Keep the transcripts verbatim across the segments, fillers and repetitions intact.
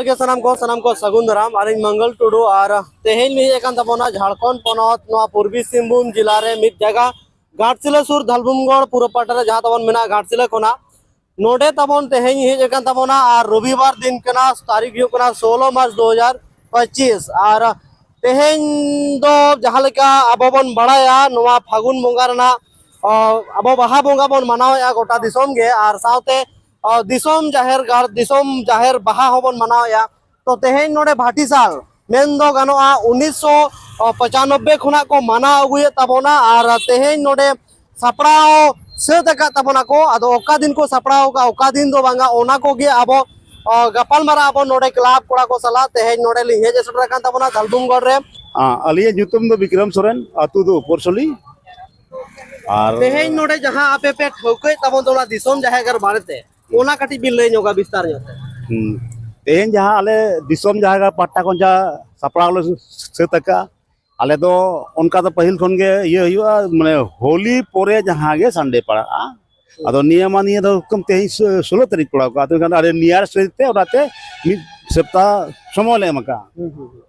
ᱜᱮ ᱥᱟᱱᱟᱢ ᱠᱚ, ᱥᱟᱱᱟᱢ ᱠᱚ ᱥᱟᱹᱜᱩᱱ ᱫᱟᱨᱟᱢ᱾ ᱟᱹᱞᱤᱧ ᱢᱚᱝᱜᱚᱞ ᱴᱩᱰᱩ, ᱟᱨ ᱛᱮᱦᱮᱧ ᱞᱤᱧ ᱦᱮᱡ ᱟᱠᱟᱱ ᱛᱟᱵᱚᱱᱟ ᱡᱷᱟᱲᱠᱷᱚᱸᱰ ᱯᱚᱱᱚᱛ, ᱱᱚᱣᱟ ᱯᱩᱨᱵᱤ ᱥᱤᱝᱵᱷᱩᱢ ᱡᱮᱞᱟ ᱨᱮ ᱢᱤᱫ ᱡᱟᱭᱜᱟ, ᱜᱷᱟᱴᱥᱤᱞᱟᱹ ᱥᱩᱨ ᱫᱷᱟᱞᱵᱷᱩᱢᱜᱚᱲ ᱯᱩᱨᱩᱵ ᱯᱟᱦᱴᱟ ᱨᱮ ᱡᱟᱦᱟᱸ ᱛᱟᱵᱚᱱ ᱢᱮᱱᱟᱜᱼᱟ ᱜᱷᱟᱴᱥᱤᱞᱟᱹ ᱠᱷᱚᱱᱟᱜ᱾ ᱱᱚᱰᱮ ᱛᱟᱵᱚᱱ ᱛᱮᱦᱮᱧ ᱦᱮᱡ ᱟᱠᱟᱱ ᱛᱟᱵᱚᱱᱟ, ᱟᱨ ᱨᱚᱵᱤᱵᱟᱨ ᱫᱤᱱ ᱠᱟᱱᱟ, ᱛᱟᱹᱨᱤᱠᱷ ᱦᱩᱭᱩᱜ ᱠᱟᱱᱟ ᱥᱳᱞᱳ ᱢᱟᱨᱪ ᱫᱩ ᱦᱟᱡᱟᱨ ᱯᱚᱸᱪᱤᱥ᱾ ᱟᱨ ᱛᱮᱦᱮᱧ ᱫᱚ ᱡᱟᱦᱟᱸ ᱞᱮᱠᱟ ᱟᱵᱚ ᱵᱚᱱ ᱵᱟᱲᱟᱭᱟ, ᱱᱚᱣᱟ ᱯᱷᱟᱹᱜᱩᱱ ᱵᱚᱸᱜᱟ ᱨᱮᱱᱟᱜ, ᱚ, ᱟᱵᱚ ᱵᱟᱦᱟ ᱵᱚᱸᱜᱟ ᱵᱚᱱ ᱢᱟᱱᱟᱣᱮᱫᱼᱟ ᱜᱚᱴᱟ ᱫᱤᱥᱚᱢ ᱜᱮ, ᱟᱨ ᱥᱟᱶᱛᱮ ᱚ, ᱫᱤᱥᱚᱢ ᱡᱟᱦᱮᱨ ᱜᱟᱲ, ᱫᱤᱥᱚᱢ ᱡᱟᱦᱮᱨ ᱵᱟᱦᱟ ᱦᱚᱸᱵᱚᱱ ᱢᱟᱱᱟᱣᱮᱫᱼᱟ᱾ ᱛᱚ, ᱛᱮᱦᱮᱧ ᱱᱚᱰᱮ ᱵᱷᱟᱴᱤᱥᱟᱞ ᱢᱮᱱ ᱫᱚ ᱜᱟᱱᱚᱜᱼᱟ, ᱩᱱᱤᱥᱥᱚ ᱯᱚᱸᱪᱟᱱᱚᱵᱵᱳᱭ ᱠᱷᱚᱱᱟᱜ ᱠᱚ ᱢᱟᱱᱟᱣ ᱟᱹᱜᱩᱭᱮᱫ ᱛᱟᱵᱚᱱᱟ, ᱟᱨ ᱛᱮᱦᱮᱧ ᱱᱚᱰᱮ ᱥᱟᱯᱲᱟᱣ ᱥᱟᱹᱛ ᱟᱠᱟᱫ ᱛᱟᱵᱚᱱᱟ ᱠᱚ᱾ ᱟᱫᱚ ᱚᱠᱟ ᱫᱤᱱ ᱠᱚ ᱥᱟᱯᱲᱟᱣ ᱟᱠᱟᱫ, ᱚᱠᱟ ᱫᱤᱱ ᱫᱚ ᱵᱟᱝᱟ, ᱚᱱᱟ ᱠᱚᱜᱮ ᱟᱵᱚ, ᱚ, ᱜᱟᱯᱟᱞ ᱢᱟᱨᱟᱣ ᱟᱵᱚ ᱱᱚᱰᱮ ᱠᱞᱟᱵᱽ ᱠᱚᱲᱟ ᱠᱚ ᱥᱟᱞᱟᱜ᱾ ᱛᱮᱦᱮᱧ ᱱᱚᱰᱮ ᱞᱤᱧ ᱦᱮᱡ ᱥᱮᱴᱮᱨ ᱟᱠᱟᱱ ᱛᱟᱵᱚᱱᱟ ᱫᱷᱟᱞᱵᱷᱩᱢᱜᱚᱲ ᱨᱮ᱾ ᱟ, ᱟᱹᱞᱤᱧᱟᱜ ᱧᱩᱛᱩᱢ ᱫᱚ ᱵᱤᱠᱨᱚᱢ ᱥᱚᱨᱮᱱ, ᱟᱹᱛᱩ ᱫᱚ ᱩᱯᱚᱨᱥᱚᱞᱤ᱾ ᱟᱨ ᱛᱮᱦᱮᱧ ᱱᱚᱰᱮ ᱡᱟᱦᱟᱸ ᱟᱯᱮ ᱯᱮ ᱴᱷᱟᱹᱣᱠᱟᱹᱭᱮᱫ ᱛᱟᱵᱚᱱ ᱫᱚ ᱚᱱᱟ ᱫᱤᱥᱚᱢ ᱡᱟᱦᱮᱨ ᱜᱟᱲ ᱵᱟᱨᱮᱛᱮ, ᱚᱱᱟ ᱠᱟᱹᱴᱤᱡ ᱵᱤᱱ ᱞᱟᱹᱭ ᱧᱚᱜᱟ ᱵᱤᱥᱛᱟᱨ ᱧᱚᱜ ᱛᱮ᱾ ᱦᱩᱸ᱾ ᱛᱮᱦᱮᱧ ᱡᱟᱦᱟᱸ ᱟᱞᱮ ᱫᱤᱥᱚᱢ ᱡᱟᱦᱮᱨ ᱜᱟᱲ ᱯᱟᱦᱴᱟ ᱠᱷᱚᱱ ᱡᱟᱦᱟᱸ ᱥᱟᱯᱲᱟᱣ ᱞᱮ ᱥᱟᱹᱛ ᱟᱠᱟᱫᱼᱟ, ᱟᱞᱮ ᱫᱚ ᱚᱱᱠᱟ ᱫᱚ ᱯᱟᱹᱦᱤᱞ ᱠᱷᱚᱱ ᱜᱮ ᱤᱭᱟᱹ ᱦᱩᱭᱩᱜᱼᱟ, ᱢᱟᱱᱮ ᱦᱳᱞᱤ ᱯᱚᱨᱮ ᱡᱟᱦᱟᱸ ᱜᱮ ᱥᱟᱱᱰᱮ ᱯᱟᱲᱟᱜᱼᱟ᱾ ᱟᱫᱚ ᱱᱤᱭᱟᱹ ᱢᱟ ᱱᱤᱭᱟᱹ ᱫᱚ ᱦᱩᱠᱩᱢ ᱛᱮᱦᱮᱧ ᱥᱳ-, ᱥᱳᱞᱳ ᱛᱟᱹᱨᱤᱠᱷ ᱯᱟᱲᱟᱣ ᱠᱚᱜᱼᱟ, ᱟᱫᱚ ᱮᱱᱠᱷᱟᱱ ᱟᱞᱮ ᱱᱤᱭᱟᱨ ᱥᱮᱫ ᱛᱮ ᱚᱱᱟᱛᱮ ᱢᱤᱫ ᱥᱚᱯᱛᱟᱦ ᱥᱚᱢᱚᱭ ᱞᱮ ᱮᱢ ᱟᱠᱟᱫᱼᱟ᱾ ᱦᱩᱸ, ᱦᱩᱸ, ᱦᱩᱸ᱾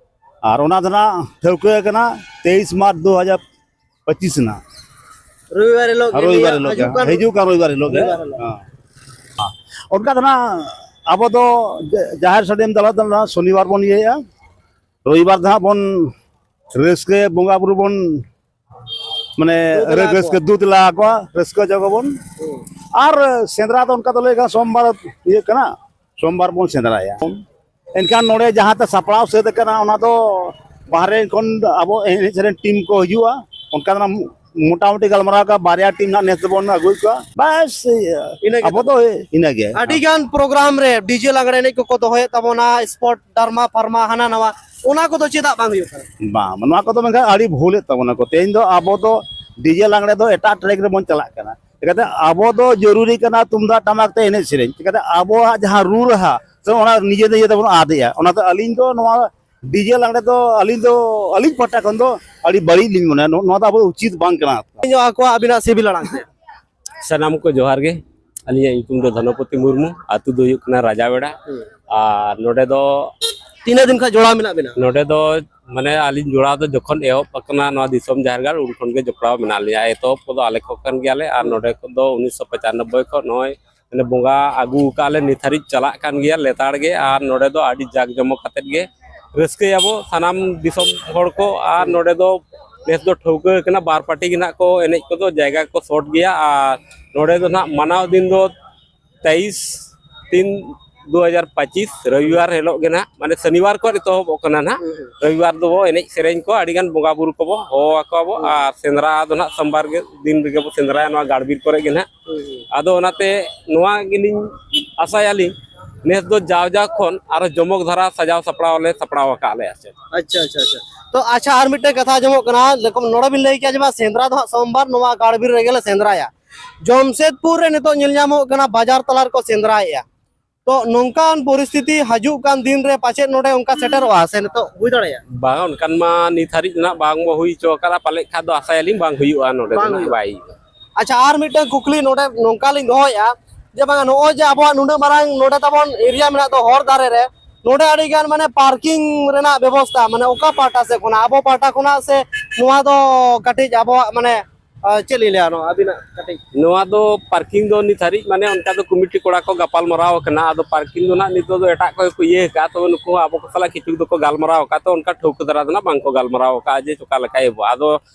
ᱟᱨ ᱚᱱᱟ ᱫᱚ ᱱᱟᱜ ᱴᱷᱟᱹᱣᱠᱟᱹ ᱟᱠᱟᱱᱟ ᱛᱮᱭᱤᱥ ᱢᱟᱨᱪ ᱫᱩ ᱦᱟᱡᱟᱨ ᱯᱚᱸᱪᱤᱥ ᱨᱮᱱᱟᱜ᱾ ᱨᱚᱵᱤᱵᱟᱨ ᱦᱤᱞᱳᱜ ᱜᱮ, ᱨᱚᱵᱤᱵᱟᱨ ᱱᱤᱭᱟᱹ ᱦᱤᱞᱳᱜ ᱜᱮ, ᱦᱤᱡᱩᱜ ᱠᱟᱱ ᱦᱤᱡᱩᱜ ᱠᱟᱱ ᱨᱚᱵᱤᱵᱟᱨ ᱦᱤᱞᱳᱜ ᱜᱮ᱾ ᱨᱚᱵᱤᱵᱟᱨ ᱦᱤᱞᱳᱜ᱾ ᱦᱮᱸ᱾ ᱦᱮᱸ᱾ ᱚᱱᱠᱟ ᱫᱚ ᱱᱟᱜ ᱟᱵᱚ ᱫᱚ ᱡᱟ-, ᱡᱟᱦᱮᱨ ᱥᱟᱹᱲᱤᱢ ᱫᱟᱞᱚᱵ ᱫᱚ ᱱᱟᱜ ᱥᱚᱱᱤᱵᱟᱨ ᱵᱚᱱ ᱤᱭᱟᱹᱭᱟ᱾ ᱨᱚᱵᱤᱵᱟᱨ ᱫᱚ ᱦᱟᱸᱜ ᱵᱚᱱ ᱨᱟᱹᱥᱠᱟᱹ ᱵᱚᱸᱜᱟ ᱵᱩᱨᱩ ᱵᱚᱱ, ᱢᱟᱱᱮ, ᱫᱩ ᱫᱮᱞᱟ ᱨᱟᱹ-, ᱨᱟᱹᱥᱠᱟᱹ ᱟᱠᱚᱣᱟ᱾ ᱫᱩ ᱫᱮᱞᱟ ᱟᱠᱚᱣᱟ, ᱨᱟᱹᱥᱠᱟᱹ ᱦᱚᱪᱚ ᱠᱚᱵᱚᱱ᱾ ᱦᱩᱸ᱾ ᱟᱨ ᱥᱮᱸᱫᱽᱨᱟ ᱫᱚ ᱚᱱᱠᱟ ᱫᱚ ᱞᱟᱹᱭ ᱠᱷᱟᱱ ᱥᱳᱢᱵᱟᱨ ᱤᱭᱟᱹᱜ ᱠᱟᱱᱟ, ᱥᱳᱢᱵᱟᱨ ᱵᱚᱱ ᱥᱮᱸᱫᱽᱨᱟᱭᱟ᱾ ᱮᱱᱠᱷᱟᱱ ᱱᱚᱰᱮ ᱡᱟᱦᱟᱸ ᱛᱮ ᱥᱟᱯᱲᱟᱣ ᱥᱟᱹᱛ ᱟᱠᱟᱱᱟ, ᱚᱱᱟ ᱫᱚ ᱵᱟᱦᱨᱮ ᱠᱷᱚᱱ ᱟᱵᱚ ᱮᱱᱮᱡ ᱥᱮᱨᱮᱧ ᱴᱤᱢ ᱠᱚ ᱦᱤᱡᱩᱜᱼᱟ᱾ ᱚᱱᱠᱟ ᱫᱚ ᱱᱟᱜ ᱢᱚᱴᱟᱢᱩᱴᱤ ᱜᱟᱞᱢᱟᱨᱟᱣ ᱠᱟᱜᱼᱟ, ᱵᱟᱨᱭᱟ ᱴᱤᱢ ᱱᱟᱜ ᱱᱮᱥ ᱫᱚᱵᱚᱱ ᱟᱹᱜᱩᱭᱮᱫ ᱠᱚᱣᱟ᱾ ᱵᱟᱥ, ᱤᱱᱟᱹ ᱜᱮ ᱟᱵᱚ ᱛᱟᱵᱚᱱ᱾ ᱫᱚ ᱤᱱᱟᱹ ᱜᱮ᱾ ᱟᱹᱰᱤ ᱜᱟᱱ ᱯᱨᱳᱜᱨᱟᱢ ᱨᱮ ᱰᱤᱡᱮ ᱞᱟᱜᱽᱲᱮ ᱮᱱᱮᱡ ᱠᱚᱠᱚ ᱫᱚᱦᱚᱭᱮᱫ ᱛᱟᱵᱚᱱᱟ, ᱥᱯᱚᱴ ᱰᱟᱨᱢᱟ ᱯᱷᱟᱨᱢᱟ ᱦᱟᱱᱟ ᱱᱟᱣᱟ, ᱚᱱᱟ ᱠᱚᱫᱚ ᱪᱮᱫᱟᱜ ᱵᱟᱝ ᱦᱩᱭᱩᱜ ᱠᱟᱱᱟ? ᱵᱟᱝ, ᱱᱚᱣᱟ ᱠᱚᱫᱚ ᱢᱮᱱᱠᱷᱟᱱ ᱟᱹᱰᱤ ᱵᱷᱩᱞᱮᱫ ᱛᱟᱵᱚᱱᱟ ᱠᱚ᱾ ᱛᱮᱦᱮᱧ ᱫᱚ ᱟᱵᱚ ᱫᱚ ᱰᱤᱡᱮ ᱞᱟᱜᱽᱲᱮ ᱫᱚ ᱮᱴᱟᱜ ᱴᱨᱮᱠ ᱨᱮᱵᱚᱱ ᱪᱟᱞᱟᱜ ᱠᱟᱱᱟ᱾ ᱪᱤᱠᱟᱹᱛᱮ ᱟᱵᱚ ᱫᱚ ᱡᱚᱨᱩᱨᱤ ᱠᱟᱱᱟ ᱛᱩᱢᱫᱟᱜ ᱴᱟᱢᱟᱠ ᱛᱮ ᱮᱱᱮᱡ ᱥᱮᱨᱮᱧ, ᱪᱤᱠᱟᱹᱛᱮ ᱟᱵᱚᱣᱟᱜ ᱡᱟᱦᱟᱸ ᱨᱩ ᱨᱟᱦᱟ ᱥᱮ ᱚᱱᱟ ᱱᱤᱡᱮ ᱱᱤᱡᱮ ᱛᱮᱵᱚᱱ ᱟᱫᱮᱜᱼᱟ᱾ ᱚᱱᱟᱛᱮ ᱟᱹᱞᱤᱧ ᱫᱚ ᱱᱚᱣᱟ ᱰᱤᱡᱮ ᱞᱟᱜᱽᱲᱮ ᱫᱚ ᱟᱹᱞᱤᱧ ᱫᱚ, ᱟᱹᱞᱤᱧ ᱯᱟᱦᱴᱟ ᱠᱷᱚᱱ ᱫᱚ ᱟᱹᱰᱤ ᱵᱟᱹᱲᱤᱡ ᱞᱤᱧ ᱢᱚᱱᱮᱭᱟ᱾ ᱱᱚ-, ᱱᱚᱣᱟ ᱫᱚ ᱟᱵᱚ ᱩᱪᱤᱛ ᱵᱟᱝ ᱠᱟᱱᱟ᱾ ᱧᱚᱜ ᱟᱠᱚᱣᱟᱜ ᱟᱹᱵᱤᱱᱟᱜ ᱥᱤᱵᱤᱞ ᱟᱲᱟᱝ ᱛᱮ᱾ ᱥᱟᱱᱟᱢ ᱠᱚ ᱡᱚᱦᱟᱨ ᱜᱮ᱾ ᱟᱹᱞᱤᱧᱟᱜ ᱧᱩᱛᱩᱢ ᱫᱚ ᱫᱷᱚᱱᱚᱯᱚᱛᱤ ᱢᱩᱨᱢᱩ, ᱟᱹᱛᱩ ᱫᱚ ᱦᱩᱭᱩᱜ ᱠᱟᱱᱟ ᱨᱟᱡᱟᱵᱮᱲᱟ᱾ ᱦᱩᱸ᱾ ᱟᱨ ᱱᱚᱰᱮ ᱫᱚ ᱛᱤᱱᱟᱹᱜ ᱫᱤᱱ ᱠᱷᱚᱱ ᱡᱚᱲᱟᱣ ᱢᱮᱱᱟᱜ ᱵᱤᱱᱟ? ᱱᱚᱰᱮ ᱫᱚ ᱢᱟᱱᱮ ᱟᱹᱞᱤᱧ ᱡᱚᱲᱟᱣ ᱫᱚ ᱡᱚᱠᱷᱚᱱ ᱮᱦᱚᱵ ᱟᱠᱟᱱᱟ ᱱᱚᱣᱟ ᱫᱤᱥᱚᱢ ᱡᱟᱦᱮᱨ ᱜᱟᱲ, ᱩᱱ ᱠᱷᱚᱱ ᱜᱮ ᱡᱚᱯᱲᱟᱣ ᱢᱮᱱᱟᱜ ᱞᱤᱧᱟ᱾ ᱮᱛᱚᱦᱚᱵ ᱠᱚᱫᱚ ᱟᱞᱮ ᱠᱚ ᱠᱟᱱ ᱜᱮᱭᱟᱞᱮ᱾ ᱟᱨ ᱱᱚᱰᱮ ᱠᱚᱫᱚ ᱩᱱᱤᱥᱥᱚ ᱯᱚᱸᱪᱟᱱᱱᱚᱵᱵᱳᱭ ᱠᱷᱚᱱ ᱱᱚᱜᱼᱚᱭ ᱢᱟᱱᱮ ᱵᱚᱸᱜᱟ ᱟᱹᱜᱩ ᱟᱠᱟᱫ ᱞᱮ, ᱱᱤᱛ ᱦᱟᱹᱨᱤᱡ ᱪᱟᱞᱟᱜ ᱠᱟᱱ ᱜᱮᱭᱟ ᱞᱮᱛᱟᱲ ᱜᱮ᱾ ᱟᱨ ᱱᱚᱰᱮ ᱫᱚ ᱟᱹᱰᱤ ᱡᱟᱠ ᱡᱚᱢᱚᱠ ᱠᱟᱛᱮᱫ ᱜᱮ ᱨᱟᱹᱥᱠᱟᱹᱭᱟᱵᱚ ᱥᱟᱱᱟᱢ ᱫᱤᱥᱚᱢ ᱦᱚᱲ ᱠᱚ᱾ ᱟᱨ ᱱᱚᱰᱮ ᱫᱚ ᱱᱮᱥ ᱫᱚ ᱴᱷᱟᱹᱣᱠᱟᱹ ᱠᱟᱱᱟ, ᱵᱟᱨ ᱯᱟᱨᱴᱤ ᱜᱮ ᱱᱟᱦᱟᱜ ᱠᱚ ᱮᱱᱮᱡ ᱠᱚᱫᱚ, ᱡᱟᱭᱜᱟ ᱠᱚ ᱥᱚᱨᱴ ᱜᱮᱭᱟ᱾ ᱟᱨ ᱱᱚᱰᱮ ᱫᱚ ᱱᱟᱦᱟᱜ ᱢᱟᱱᱟᱣ ᱫᱤᱱ ᱫᱚ ᱛᱮᱭᱤᱥ ᱛᱤᱱ ᱫᱩ ᱦᱟᱡᱟᱨ ᱯᱚᱸᱪᱤᱥ ᱨᱚᱵᱤᱵᱟᱨ ᱦᱤᱞᱳᱜ ᱜᱮ ᱱᱟᱦᱟᱜ, ᱢᱟᱱᱮ ᱥᱚᱱᱤᱵᱟᱨ ᱠᱷᱚᱱ ᱮᱛᱚᱦᱚᱵᱚᱜ ᱠᱟᱱᱟ ᱱᱟᱦᱟᱜ᱾ ᱦᱩᱸ, ᱦᱩᱸ᱾ ᱨᱚᱵᱤᱵᱟᱨ ᱫᱚᱵᱚ ᱮᱱᱮᱡ ᱥᱮᱨᱮᱧ ᱠᱚ, ᱟᱹᱰᱤ ᱜᱟᱱ ᱵᱚᱸᱜᱟ ᱵᱩᱨᱩ ᱠᱚᱵᱚ ᱦᱚᱦᱚ ᱟᱠᱚᱣᱟ ᱵᱚ᱾ ᱦᱩᱸ᱾ ᱟᱨ ᱥᱮᱸᱫᱽᱨᱟ ᱫᱚ ᱱᱟᱦᱟᱜ ᱥᱳᱢᱵᱟᱨ ᱜᱮ ᱫᱤᱱ ᱨᱮᱜᱮ ᱵᱚ ᱥᱮᱸᱫᱽᱨᱟᱭᱟ ᱱᱚᱣᱟ ᱜᱟᱲᱵᱤᱨ ᱠᱚᱨᱮ ᱜᱮ ᱱᱟᱦᱟᱜ᱾ ᱦᱩᱸ, ᱦᱩᱸ᱾ ᱟᱫᱚ ᱚᱱᱟᱛᱮ ᱱᱚᱣᱟ ᱜᱮᱞᱤᱧ ᱟᱥᱟᱭᱟᱞᱤᱧ, ᱱᱮᱥ ᱫᱚ ᱡᱟᱣ ᱡᱟᱣ ᱠᱷᱚᱱ ᱟᱨᱚ ᱡᱚᱢᱚᱠ ᱫᱷᱟᱨᱟ ᱥᱟᱡᱟᱣ ᱥᱟᱯᱲᱟᱣ ᱞᱮ ᱥᱟᱯᱲᱟᱣ ᱟᱠᱟᱫ ᱞᱮ ᱟᱨ ᱪᱮᱫ᱾ ᱟᱪᱪᱷᱟ, ᱟᱪᱪᱷᱟ, ᱟᱪᱪᱷᱟ᱾ ᱛᱚ ᱟᱪᱪᱷᱟ, ᱟᱨ ᱢᱤᱫᱴᱮᱱ ᱠᱟᱛᱷᱟ ᱟᱸᱡᱚᱢᱚᱜ ᱠᱟᱱᱟ, ᱡᱮᱨᱚᱠᱚᱢ ᱱᱚᱰᱮ ᱵᱤᱱ ᱞᱟᱹᱭ ᱠᱮᱜᱼᱟ ᱡᱮ ᱵᱟᱝ ᱥᱮᱸᱫᱽᱨᱟ ᱫᱚ ᱦᱟᱸᱜ ᱥᱳᱢᱵᱟᱨ ᱱᱚᱣᱟ ᱜᱟᱲᱵᱤᱨ ᱨᱮᱜᱮ ᱞᱮ ᱥᱮᱸᱫᱽᱨᱟᱭᱟ᱾ ᱡᱟᱢᱥᱮᱫᱽᱯᱩᱨ ᱨᱮ ᱱᱤᱛᱚᱜ ᱧᱮᱞ ᱧᱟᱢᱚᱜ ᱠᱟᱱᱟ ᱵᱟᱡᱟᱨ ᱛᱟᱞᱟ ᱨᱮᱠᱚ ᱥᱮᱸᱫᱽᱨᱟᱭᱮᱫᱼᱟ᱾ ᱛᱚ ᱱᱚᱝᱠᱟᱱ ᱯᱚᱨᱤᱥᱛᱷᱤᱛᱤ ᱦᱤᱡᱩᱜ ᱠᱟᱱ ᱫᱤᱱ ᱨᱮ ᱯᱟᱪᱮᱫ ᱱᱚᱰᱮ ᱚᱱᱠᱟ ᱥᱮᱴᱮᱨᱚᱜᱼᱟ ᱥᱮ ᱱᱤᱛᱚᱜ ᱦᱩᱭ ᱫᱟᱲᱮᱭᱟᱜᱼᱟ? ᱵᱟᱝ, ᱚᱱᱠᱟᱱ ᱢᱟ ᱱᱤᱛ ᱦᱟᱹᱨᱤᱡ ᱫᱚ ᱱᱟᱜ ᱵᱟᱝ ᱵᱚ ᱦᱩᱭ ᱦᱚᱪᱚ ᱟᱠᱟᱫᱟ, ᱯᱟᱞᱮᱫ ᱠᱷᱟᱱ ᱫᱚ ᱟᱥᱟᱭᱟᱞᱤᱧ ᱵᱟᱝ ᱦᱩᱭᱩᱜᱼᱟ ᱱᱚᱰᱮ ᱫᱚ ᱵᱟᱝ ᱱᱟᱜ, ᱦᱩᱭᱩᱜᱼᱟ᱾ ᱵᱟᱭ ᱦᱩᱭᱩᱜᱼᱟ᱾ ᱟᱪᱪᱷᱟ, ᱟᱨ ᱢᱤᱫᱴᱟᱝ ᱠᱩᱠᱞᱤ ᱱᱚᱰᱮ ᱱᱚᱝᱠᱟ ᱞᱤᱧ ᱫᱚᱦᱚᱭᱮᱫᱼᱟ, ᱡᱮ ᱵᱟᱝᱟ ᱱᱚᱜᱼᱚᱭ ᱡᱮ ᱟᱵᱚᱣᱟᱜ ᱱᱩᱱᱟᱹᱜ ᱢᱟᱨᱟᱝ ᱱᱚᱰᱮ ᱛᱟᱵᱚᱱ ᱮᱨᱤᱭᱟ ᱢᱮᱱᱟᱜ ᱫᱚ ᱦᱚᱨ ᱫᱷᱟᱨᱮ ᱨᱮ, ᱱᱚᱰᱮ ᱟᱹᱰᱤ ᱜᱟᱱ ᱢᱟᱱᱮ ᱯᱟᱨᱠᱤᱝ ᱨᱮᱱᱟᱜ ᱵᱮᱵᱚᱥᱛᱷᱟ, ᱢᱟᱱᱮ ᱚᱠᱟ ᱯᱟᱦᱴᱟ ᱥᱮᱫ ᱠᱷᱚᱱᱟᱜ, ᱟᱵᱚ ᱯᱟᱦᱴᱟ ᱠᱷᱚᱱᱟᱜ ᱥᱮ ᱱᱚᱣᱟ ᱫᱚ ᱠᱟᱹᱴᱤᱡ ᱟᱵᱚᱣᱟᱜ ᱢᱟᱱᱮ, ᱟᱸ, ᱪᱮᱫ ᱞᱤᱧ ᱞᱟᱹᱭᱟ, ᱱᱚᱣᱟ ᱟᱹᱵᱤᱱᱟᱜ ᱠᱟᱹᱴᱤᱡ? ᱱᱚᱣᱟ ᱫᱚ ᱯᱟᱨᱠᱤᱝ ᱫᱚ ᱱᱤᱛ ᱦᱟᱹᱨᱤᱡ ᱢᱟᱱᱮ ᱚᱱᱠᱟ ᱫᱚ ᱠᱚᱢᱤᱴᱤ ᱠᱚᱲᱟ ᱠᱚ ᱜᱟᱯᱟᱞ ᱢᱟᱨᱟᱣ ᱟᱠᱟᱱᱟ᱾ ᱟᱫᱚ ᱯᱟᱨᱠᱤᱝ ᱫᱚ ᱱᱟᱜ ᱱᱤᱛᱚᱜ ᱫᱚ ᱮᱴᱟᱜ ᱠᱚᱜᱮ ᱠᱚ ᱤᱭᱟᱹ ᱟᱠᱟᱫᱼᱟ, ᱛᱚᱵᱮ ᱱᱩᱠᱩ ᱦᱚᱸ ᱟᱵᱚ ᱠᱚ ᱥᱟᱞᱟᱜ ᱠᱤᱪᱷᱩ ᱫᱚᱠᱚ ᱜᱟᱞᱢᱟᱨᱟᱣ ᱟᱠᱟᱫᱼᱟ, ᱛᱚ ᱚᱱᱠᱟ ᱴᱷᱟᱹᱣᱠᱟᱹ ᱫᱷᱟᱨᱟ ᱫᱚ ᱱᱟᱜ ᱵᱟᱝ ᱠᱚ ᱜᱟᱞᱢᱟᱨᱟᱣ ᱟᱠᱟᱫᱼᱟ ᱡᱮ ᱪᱚᱠᱟ ᱞᱮᱠᱟᱭ ᱟᱵᱚ᱾ ᱟᱫᱚ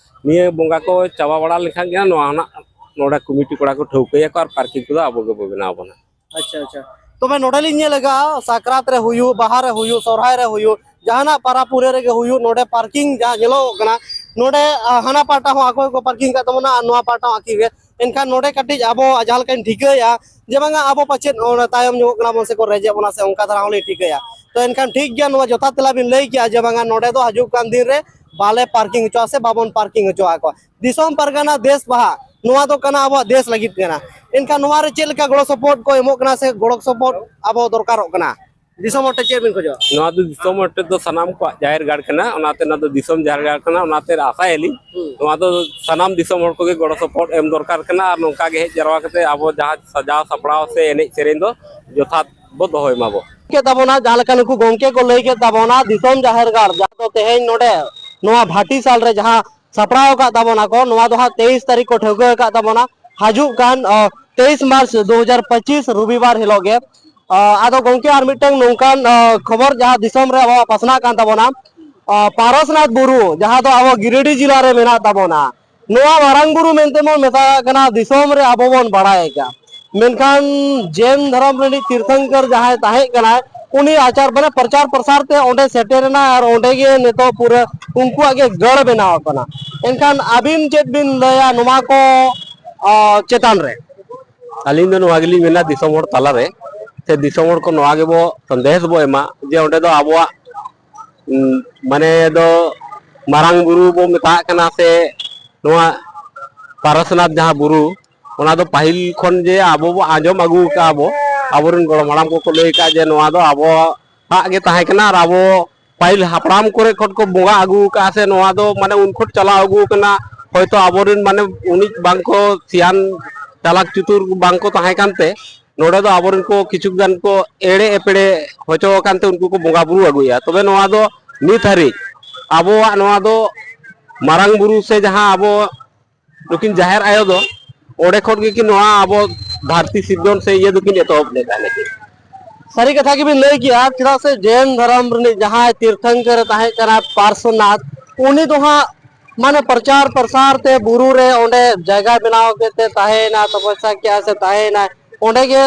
ᱱᱤᱭᱟᱹ ᱵᱚᱸᱜᱟ ᱠᱚ ᱪᱟᱵᱟ ᱵᱟᱲᱟ ᱞᱮᱱᱠᱷᱟᱱ ᱜᱮ ᱱᱚᱣᱟ ᱱᱟᱜ ᱱᱚᱰᱮ ᱠᱚᱢᱤᱴᱤ ᱠᱚᱲᱟ ᱠᱚ ᱴᱷᱟᱹᱣᱠᱟᱹᱭᱟᱠᱚ ᱟᱨ ᱯᱟᱨᱠᱤᱝ ᱠᱚᱫᱚ ᱟᱵᱚ ᱜᱮᱵᱚ ᱵᱮᱱᱟᱣ ᱟᱵᱚᱱᱟ᱾ ᱟᱪᱪᱷᱟ, ᱟᱪᱪᱷᱟ᱾ ᱛᱚᱵᱮ ᱱᱚᱰᱮ ᱞᱤᱧ ᱧᱮᱞ ᱟᱠᱟᱫᱼᱟ, ᱥᱟᱠᱨᱟᱛ ᱨᱮ ᱦᱩᱭᱩᱜ, ᱵᱟᱦᱟ ᱨᱮ ᱦᱩᱭᱩᱜ, ᱥᱚᱨᱦᱟᱭ ᱨᱮ ᱦᱩᱭᱩᱜ, ᱡᱟᱦᱟᱱᱟᱜ ᱯᱟᱨᱟ ᱯᱩᱨᱟᱹ ᱨᱮᱜᱮ ᱦᱩᱭᱩᱜ, ᱱᱚᱰᱮ ᱯᱟᱨᱠᱤᱝ ᱡᱟᱦᱟᱸ ᱧᱮᱞᱚᱜᱚᱜ ᱠᱟᱱᱟ, ᱱᱚᱰᱮ, ᱟ, ᱦᱟᱱᱟ ᱯᱟᱦᱴᱟ ᱦᱚᱸ ᱟᱠᱚ ᱜᱮᱠᱚ ᱯᱟᱨᱠᱤᱝ ᱟᱠᱟᱫ ᱛᱟᱵᱚᱱᱟ ᱟᱨ ᱱᱚᱣᱟ ᱯᱟᱦᱴᱟ ᱦᱚᱸ ᱟᱠᱚ ᱜᱮ᱾ ᱮᱱᱠᱷᱟᱱ ᱱᱚᱰᱮ ᱠᱟᱹᱴᱤᱡ ᱟᱵᱚ ᱡᱟᱦᱟᱸ ᱞᱮᱠᱟᱧ ᱴᱷᱤᱠᱟᱹᱭᱮᱫᱼᱟ ᱡᱮ ᱵᱟᱝᱟ ᱟᱵᱚ ᱯᱟᱪᱮᱫ ᱚᱱᱟ ᱛᱟᱭᱚᱢ ᱧᱚᱜᱚᱜ ᱠᱟᱱᱟ ᱵᱚᱱ ᱥᱮ ᱠᱚ ᱨᱮᱡᱮᱫ ᱵᱚᱱᱟ ᱥᱮ ᱚᱱᱠᱟ ᱫᱷᱟᱨᱟ ᱦᱚᱸᱞᱤᱧ ᱴᱷᱤᱠᱟᱹᱭᱟ᱾ ᱛᱚ ᱮᱱᱠᱷᱟᱱ ᱴᱷᱤᱠ ᱜᱮᱭᱟ, ᱱᱚᱣᱟ ᱡᱚᱛᱷᱟᱛ ᱛᱮᱞᱟ ᱵᱤᱱ ᱞᱟᱹᱭ ᱠᱮᱜᱼᱟ ᱡᱮ ᱵᱟᱝᱟ ᱱᱚᱰᱮ ᱫᱚ ᱦᱤᱡᱩᱜ ᱠᱟᱱ ᱫᱤᱱ ᱨᱮ ᱵᱟᱞᱮ ᱯᱟᱨᱠᱤᱝ ᱦᱚᱪᱚᱣᱟᱜᱼᱟ ᱥᱮ ᱵᱟᱵᱚᱱ ᱯᱟᱨᱠᱤᱝ ᱦᱚᱪᱚᱣᱟᱜ ᱠᱚᱣᱟ᱾ ᱫᱤᱥᱚᱢ ᱯᱟᱨᱜᱟᱱᱟ ᱫᱮᱥ ᱵᱟᱦᱟ, ᱱᱚᱣᱟ ᱫᱚ ᱠᱟᱱᱟ ᱟᱵᱚᱣᱟᱜ ᱫᱮᱥ ᱞᱟᱹᱜᱤᱫ ᱠᱟᱱᱟ᱾ ᱮᱱᱠᱷᱟᱱ ᱱᱚᱣᱟ ᱨᱮ ᱪᱮᱫ ᱞᱮᱠᱟ ᱜᱚᱲᱚ ᱥᱚᱯᱚᱦᱚᱫ ᱠᱚ ᱮᱢᱚᱜ ᱠᱟᱱᱟ ᱥᱮ ᱜᱚᱲᱚ ᱥᱚᱯᱚᱦᱚᱫ ᱟᱵᱚ ᱫᱚᱨᱠᱟᱨᱚᱜ ᱠᱟᱱᱟ? ᱫᱤᱥᱚᱢ ᱦᱚᱲ ᱴᱷᱮᱱ ᱪᱮᱫ ᱵᱤᱱ ᱠᱷᱚᱡᱚᱜᱼᱟ? ᱱᱚᱣᱟ ᱫᱚ ᱫᱤᱥᱚᱢ ᱦᱚᱲ ᱴᱷᱮᱱ ᱫᱚ ᱥᱟᱱᱟᱢ ᱠᱚᱣᱟᱜ ᱡᱟᱦᱮᱨ ᱜᱟᱲ ᱠᱟᱱᱟ, ᱚᱱᱟᱛᱮ ᱱᱚᱣᱟ ᱫᱚ ᱫᱤᱥᱚᱢ ᱡᱟᱦᱮᱨ ᱜᱟᱲ ᱠᱟᱱᱟ, ᱚᱱᱟᱛᱮ ᱟᱥᱟᱭᱟᱞᱤᱧ ᱦᱩᱸ᱾ ᱱᱚᱣᱟ ᱫᱚ ᱥᱟᱱᱟᱢ ᱫᱤᱥᱚᱢ ᱦᱚᱲ ᱠᱚᱜᱮ ᱜᱚᱲᱚ ᱥᱚᱯᱚᱦᱚᱫ ᱮᱢ ᱫᱚᱨᱠᱟᱨ ᱠᱟᱱᱟ᱾ ᱟᱨ ᱱᱚᱝᱠᱟ ᱜᱮ ᱦᱮᱡ ᱡᱟᱨᱣᱟ ᱠᱟᱛᱮ ᱟᱵᱚ ᱡᱟᱦᱟᱸ ᱥᱟᱡᱟᱣ ᱥᱟᱯᱲᱟᱣ ᱥᱮ ᱮᱱᱮᱡ ᱥᱮᱨᱮᱧ ᱫᱚ ᱡᱚᱛᱷᱟᱛ ᱵᱚ ᱫᱚᱦᱚᱭ ᱢᱟᱵᱚ᱾ ᱠᱮᱫ ᱛᱟᱵᱚᱱᱟ, ᱡᱟᱦᱟᱸ ᱞᱮᱠᱟ ᱱᱩᱠᱩ ᱜᱚᱢᱠᱮ ᱠᱚ ᱞᱟᱹᱭ ᱠᱮᱫ ᱛᱟᱵᱚᱱᱟ, ᱫᱤᱥᱚᱢ ᱡᱟᱦᱮᱨ ᱜᱟᱲ ᱡᱟᱦᱟᱸ ᱫᱚ ᱛᱮᱦᱮᱧ ᱱᱚᱰᱮ ᱱᱚᱣᱟ ᱵᱷᱟᱴᱤ ᱥᱟᱞ ᱨᱮ ᱡᱟᱦᱟᱸ ᱥᱟᱯᱲᱟᱣ ᱟᱠᱟᱫ ᱛᱟᱵᱚᱱᱟ ᱠᱚ, ᱱᱚᱣᱟ ᱫᱚ ᱦᱟᱸᱜ ᱛᱮᱭᱤᱥ ᱛᱟᱹᱨᱤᱠᱷ ᱠᱚ ᱴᱷᱟᱹᱣᱠᱟᱹ ᱟᱠᱟᱫ ᱛᱟᱵᱚᱱᱟ, ᱦᱤᱡᱩᱜ ᱠᱟᱱ ᱛᱮᱭᱤᱥ ᱢᱟᱨᱪ ᱫᱩ ᱦᱟᱡᱟᱨ ᱯᱚᱸᱪᱤᱥ ᱨᱚᱵᱤᱵᱟᱨ ᱦᱤᱞᱳᱜ ᱜᱮ᱾ ᱟᱫᱚ ᱜᱚᱢᱠᱮ, ᱟᱨ ᱢᱤᱫᱴᱟᱝ ᱱᱚᱝᱠᱟᱱ ᱠᱷᱚᱵᱚᱨ ᱡᱟᱦᱟᱸ ᱫᱤᱥᱚᱢ ᱨᱮ ᱟᱵᱚᱣᱟᱜ ᱯᱟᱥᱱᱟᱜ ᱠᱟᱱ ᱛᱟᱵᱚᱱᱟ, ᱯᱟᱨᱚᱥᱱᱟᱛᱷ ᱵᱩᱨᱩ, ᱡᱟᱦᱟᱸ ᱫᱚ ᱟᱵᱚ ᱜᱤᱨᱤᱰᱤ ᱡᱮᱞᱟ ᱨᱮ ᱢᱮᱱᱟᱜ ᱛᱟᱵᱚᱱᱟ, ᱱᱚᱣᱟ ᱢᱟᱨᱟᱝ ᱵᱩᱨᱩ ᱢᱮᱱᱛᱮ ᱵᱚᱱ ᱢᱮᱛᱟᱜ ᱠᱟᱱᱟ, ᱫᱤᱥᱚᱢ ᱨᱮ ᱟᱵᱚ ᱵᱚᱱ ᱵᱟᱲᱟᱭ ᱟᱠᱟᱫ᱾ ᱢᱮᱱᱠᱷᱟᱱ ᱡᱮᱱ ᱫᱷᱚᱨᱚᱢ ᱨᱤᱱᱤᱡ ᱛᱤᱨᱛᱷᱚᱝᱠᱚᱨ ᱡᱟᱦᱟᱸᱭ ᱛᱟᱦᱮᱸ ᱠᱟᱱᱟᱭ, ᱩᱱᱤ ᱟᱪᱟᱨ, ᱢᱟᱱᱮ, ᱯᱨᱚᱪᱟᱨ ᱯᱨᱚᱥᱟᱨ ᱛᱮ ᱚᱸᱰᱮ ᱥᱮᱴᱮᱨ ᱮᱱᱟ ᱟᱨ ᱚᱸᱰᱮ ᱜᱮ ᱱᱤᱛᱚᱜ ᱯᱩᱨᱟᱹ ᱩᱱᱠᱩᱣᱟᱜ ᱜᱮ ᱜᱟᱲ ᱵᱮᱱᱟᱣ ᱟᱠᱟᱱᱟ᱾ ᱮᱱᱠᱷᱟᱱ ᱟᱹᱵᱤᱱ ᱪᱮᱫ ᱵᱤᱱ ᱞᱟᱹᱭᱟ ᱱᱚᱣᱟ ᱠᱚ, ᱟ, ᱪᱮᱛᱟᱱ ᱨᱮ? ᱟᱹᱞᱤᱧ ᱫᱚ ᱱᱚᱣᱟ ᱜᱮᱞᱤᱧ ᱢᱮᱱᱟ, ᱫᱤᱥᱚᱢ ᱦᱚᱲ ᱛᱟᱞᱟᱨᱮ ᱥᱮ ᱫᱤᱥᱚᱢ ᱦᱚᱲ ᱠᱚ ᱱᱚᱣᱟ ᱜᱮᱵᱚ ᱥᱟᱸᱫᱮᱥ ᱵᱚ ᱮᱢᱟ ᱡᱮ ᱚᱸᱰᱮ ᱫᱚ ᱟᱵᱚᱣᱟᱜ, ᱩᱸ, ᱢᱟᱱᱮ ᱫᱚ ᱢᱟᱨᱟᱝ ᱵᱩᱨᱩ ᱵᱚ ᱢᱮᱛᱟᱜ ᱠᱟᱱᱟ ᱥᱮ ᱱᱚᱣᱟ ᱯᱟᱨᱟᱥᱱᱟᱛᱷ ᱡᱟᱦᱟᱸ ᱵᱩᱨᱩ, ᱚᱱᱟ ᱫᱚ ᱯᱟᱹᱦᱤᱞ ᱠᱷᱚᱱ ᱡᱮ ᱟᱵᱚ ᱵᱚ ᱟᱸᱡᱚᱢ ᱟᱹᱜᱩ ᱟᱠᱟᱫᱼᱟ ᱵᱚ, ᱟᱵᱚᱨᱮᱱ ᱜᱚᱲᱚᱢ ᱦᱟᱲᱟᱢ ᱠᱚᱠᱚ ᱞᱟᱹᱭ ᱟᱠᱟᱫᱼᱟ ᱡᱮ ᱱᱚᱣᱟ ᱫᱚ ᱟᱵᱚᱣᱟᱜ ᱜᱮ ᱛᱟᱦᱮᱸ ᱠᱟᱱᱟ ᱟᱨ ᱟᱵᱚ ᱯᱟᱹᱦᱤᱞ ᱦᱟᱯᱲᱟᱢ ᱠᱚᱨᱮ ᱠᱷᱚᱱ ᱠᱚ ᱵᱚᱸᱜᱟ ᱟᱹᱜᱩ ᱟᱠᱟᱫᱼᱟ ᱥᱮ ᱱᱚᱣᱟ ᱫᱚ ᱢᱟᱱᱮ ᱩᱱ ᱠᱷᱚᱱ ᱪᱟᱞᱟᱣ ᱟᱹᱜᱩ ᱟᱠᱟᱱᱟ᱾ ᱦᱚᱭᱛᱳ ᱟᱵᱚᱨᱮᱱ ᱢᱟᱱᱮ ᱩᱱᱤ ᱵᱟᱝ ᱠᱚ ᱥᱮᱭᱟᱱ ᱪᱟᱞᱟᱠ ᱪᱩᱛᱩᱨ ᱵᱟᱝ ᱠᱚ ᱛᱟᱦᱮᱸ ᱠᱟᱱᱛᱮ ᱱᱚᱰᱮ ᱫᱚ ᱟᱵᱚᱨᱮᱱ ᱠᱚ ᱠᱤᱪᱷᱩ ᱜᱟᱱ ᱠᱚ ᱮᱲᱮ ᱮᱯᱮᱲᱮ ᱦᱚᱪᱚ ᱟᱠᱟᱱ ᱛᱮ ᱩᱱᱠᱩ ᱠᱚ ᱵᱚᱸᱜᱟ ᱵᱩᱨᱩ ᱟᱹᱜᱩᱭᱟ᱾ ᱛᱚᱵᱮ ᱱᱚᱣᱟ ᱫᱚ ᱱᱤᱛ ᱦᱟᱹᱨᱤᱡ ᱟᱵᱚᱣᱟᱜ ᱱᱚᱣᱟ ᱫᱚ ᱢᱟᱨᱟᱝ ᱵᱩᱨᱩ ᱥᱮ ᱡᱟᱦᱟᱸ ᱟᱵᱚ ᱱᱩᱠᱤᱱ ᱡᱟᱦᱮᱨ ᱟᱭᱳ ᱫᱚ ᱚᱸᱰᱮ ᱠᱷᱚᱱ ᱜᱮᱠᱤᱱ ᱱᱚᱣᱟ ᱟᱵᱚ ᱫᱷᱟᱹᱨᱛᱤ ᱥᱤᱨᱡᱚᱱ ᱥᱮ ᱤᱭᱟᱹ ᱫᱚᱠᱤᱱ ᱮᱛᱚᱦᱚᱵ ᱞᱮᱫᱟ ᱱᱩᱠᱤᱱ᱾ ᱥᱟᱹᱨᱤ ᱠᱟᱛᱷᱟ ᱜᱮᱵᱤᱱ ᱞᱟᱹᱭ ᱠᱮᱜᱼᱟ, ᱪᱮᱫᱟᱜ ᱥᱮ ᱡᱮᱱ ᱫᱷᱚᱨᱚᱢ ᱨᱤᱱᱤᱡ ᱡᱟᱦᱟᱸᱭ ᱛᱤᱨᱛᱷᱚᱝᱠᱚᱨ ᱮ ᱛᱟᱦᱮᱸ ᱠᱟᱱᱟ ᱯᱟᱨᱥᱚᱱᱟᱛᱷ, ᱩᱱᱤ ᱫᱚ ᱦᱟᱸᱜ ᱢᱟᱱᱮ ᱯᱨᱚᱪᱟᱨ ᱯᱨᱚᱥᱟᱨ ᱛᱮ ᱵᱩᱨᱩ ᱨᱮ ᱚᱸᱰᱮ ᱡᱟᱭᱜᱟ ᱵᱮᱱᱟᱣ ᱠᱟᱛᱮ ᱛᱟᱦᱮᱸᱭᱮᱱᱟ, ᱛᱚᱯᱚᱥᱭᱟ ᱠᱮᱜᱼᱟ ᱥᱮ ᱛᱟᱦᱮᱸᱭᱮᱱᱟᱭ, ᱚᱸᱰᱮ ᱜᱮ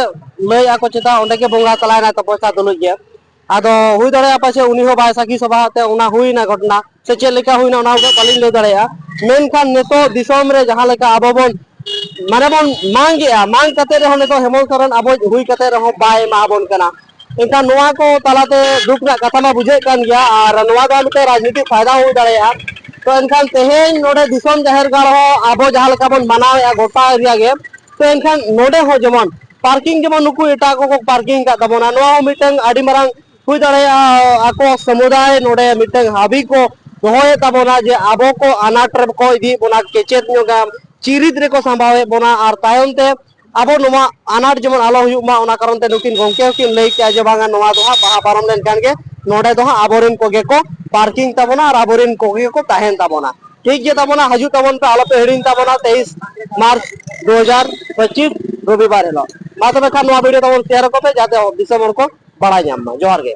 ᱞᱟᱹᱭᱮᱜᱼᱟ ᱠᱚ ᱪᱮᱛᱟ ᱚᱸᱰᱮ ᱜᱮ ᱵᱚᱸᱜᱟ ᱛᱟᱞᱟᱭᱮᱱᱟᱭ ᱛᱚᱯᱚᱥᱭᱟ ᱛᱩᱞᱩᱡ ᱜᱮ᱾ ᱟᱫᱚ ᱦᱩᱭ ᱫᱟᱲᱮᱭᱟᱜᱼᱟ ᱯᱟᱪᱷᱮ ᱩᱱᱤ ᱦᱚᱸ ᱵᱟᱭ ᱥᱟᱹᱠᱷᱤ ᱥᱚᱵᱷᱟ ᱛᱮ ᱚᱱᱟ ᱦᱩᱭᱱᱟ ᱜᱷᱚᱴᱚᱱᱟ, ᱥᱮ ᱪᱮᱫ ᱞᱮᱠᱟ ᱦᱩᱭᱱᱟ ᱚᱱᱟ ᱩᱱᱟᱹᱜ ᱵᱟᱹᱞᱤᱧ ᱞᱟᱹᱭ ᱫᱟᱲᱮᱭᱟᱜᱼᱟ᱾ ᱢᱮᱱᱠᱷᱟᱱ ᱱᱤᱛᱚᱜ ᱫᱤᱥᱚᱢ ᱨᱮ ᱡᱟᱦᱟᱸ ᱞᱮᱠᱟ ᱟᱵᱚ ᱵᱚᱱ ᱢᱟᱱᱮ ᱵᱚᱱ ᱢᱟᱝ ᱮᱜᱼᱟ, ᱢᱟᱝ ᱠᱟᱛᱮ ᱨᱮᱦᱚᱸ ᱱᱤᱛᱚᱜ ᱦᱮᱢᱚᱱᱛ ᱥᱚᱨᱮᱱ ᱟᱵᱚ ᱦᱩᱭ ᱠᱟᱛᱮ ᱨᱮᱦᱚᱸ ᱵᱟᱭ ᱮᱢᱟ ᱟᱵᱚᱱ ᱠᱟᱱᱟ᱾ ᱮᱱᱠᱷᱟᱱ ᱱᱚᱣᱟ ᱠᱚ ᱛᱟᱞᱟᱛᱮ ᱫᱩᱠ ᱨᱮᱱᱟᱜ ᱠᱟᱛᱷᱟ ᱢᱟ ᱵᱩᱡᱷᱟᱹᱜ ᱠᱟᱱ ᱜᱮᱭᱟ, ᱟᱨ ᱱᱚᱣᱟ ᱫᱚ ᱢᱤᱫᱴᱮᱱ ᱨᱟᱡᱽᱱᱤᱛᱤ ᱯᱷᱟᱭᱫᱟ ᱦᱩᱭ ᱫᱟᱲᱮᱭᱟᱜᱼᱟ᱾ ᱛᱚ ᱮᱱᱠᱷᱟᱱ ᱛᱮᱦᱮᱧ ᱱᱚᱰᱮ ᱫᱤᱥᱚᱢ ᱡᱟᱦᱮᱨ ᱜᱟᱲ ᱦᱚᱸ ᱟᱵᱚ ᱡᱟᱦᱟᱸ ᱞᱮᱠᱟ ᱵᱚᱱ ᱢᱟᱱᱟᱣᱮᱫᱼᱟ ᱜᱚᱴᱟ ᱮᱨᱤᱭᱟ ᱜᱮ, ᱛᱚ ᱮᱱᱠᱷᱟᱱ ᱱᱚᱰᱮ ᱦᱚᱸ ᱡᱮᱢᱚᱱ ᱯᱟᱨᱠᱤᱝ ᱡᱮᱢᱚᱱ ᱱᱩᱠᱩ ᱮᱴᱟᱜ ᱠᱚᱠᱚ ᱯᱟᱨᱠᱤᱝ ᱟᱠᱟᱫ ᱛᱟᱵᱚᱱᱟ, ᱱᱚᱣᱟ ᱦᱚᱸ ᱢᱤᱫᱴᱟᱝ ᱟᱹᱰᱤ ᱢᱟᱨᱟᱝ ᱦᱩᱭ ᱫᱟᱲᱮᱭᱟᱜᱼᱟ ᱟᱠᱚ ᱥᱚᱢᱩᱫᱟᱭ ᱱᱚᱰᱮ ᱢᱤᱫᱴᱟᱝ ᱦᱟᱹᱵᱤ ᱠᱚ ᱫᱚᱦᱚᱭᱮᱫ ᱛᱟᱵᱚᱱᱟ ᱡᱮ ᱟᱵᱚ ᱠᱚ ᱟᱱᱟᱴ ᱨᱮᱠᱚ ᱤᱫᱤᱭᱮᱫ ᱵᱚᱱᱟ, ᱠᱮᱪᱮᱫ ᱧᱚᱜᱟ ᱪᱤᱨᱤᱛ ᱨᱮᱠᱚ ᱥᱟᱢᱵᱟᱣᱮᱫ ᱵᱚᱱᱟ, ᱟᱨ ᱛᱟᱭᱚᱢ ᱛᱮ ᱟᱵᱚ ᱱᱚᱣᱟ ᱟᱱᱟᱴ ᱡᱮᱢᱚᱱ ᱟᱞᱚ ᱦᱩᱭᱩᱜ ᱢᱟ, ᱚᱱᱟ ᱠᱟᱨᱚᱱ ᱛᱮ ᱱᱩᱠᱤᱱ ᱜᱚᱢᱠᱮ ᱦᱚᱸᱠᱤᱱ ᱞᱟᱹᱭ ᱠᱮᱜᱼᱟ ᱡᱮ ᱵᱟᱝᱟ, ᱱᱚᱣᱟ ᱫᱚ ᱦᱟᱸᱜ ᱵᱟᱦᱟ ᱯᱟᱨᱚᱢ ᱞᱮᱱᱠᱷᱟᱱ ᱜᱮ ᱱᱚᱰᱮ ᱫᱚ ᱦᱟᱸᱜ ᱟᱵᱚᱨᱮᱱ ᱠᱚᱜᱮ ᱠᱚ ᱯᱟᱨᱠᱤᱝ ᱛᱟᱵᱚᱱᱟ ᱟᱨ ᱟᱵᱚᱨᱮᱱ ᱠᱚᱜᱮ ᱠᱚ ᱛᱟᱦᱮᱱ ᱛᱟᱵᱚᱱᱟ᱾ ᱴᱷᱤᱠ ᱜᱮ ᱛᱟᱵᱚᱱᱟ, ᱦᱤᱡᱩᱜ ᱛᱟᱵᱚᱱ ᱯᱮ, ᱟᱞᱚᱯᱮ ᱦᱤᱲᱤᱧ ᱛᱟᱵᱚᱱᱟ, ᱛᱮᱭᱤᱥ ᱢᱟᱨᱪ ᱫᱩ ᱦᱟᱡᱟᱨ ᱯᱚᱸᱪᱤᱥ ᱨᱚᱵᱤᱵᱟᱨ ᱦᱤᱞᱳᱜ᱾ ᱢᱟ ᱛᱚᱵᱮ ᱠᱷᱟᱱ ᱱᱚᱣᱟ ᱵᱷᱤᱰᱤᱭᱳ ᱛᱟᱵᱚᱱ ᱥᱮᱭᱟᱨ ᱟᱠᱚ ᱯᱮ, ᱡᱟᱛᱮ ᱫᱤᱥᱚᱢ ᱦᱚᱲ ᱠᱚ ᱵᱟᱲᱟᱭ ᱧᱟᱢ ᱢᱟ᱾ ᱡᱚᱦᱟᱨ ᱜᱮ᱾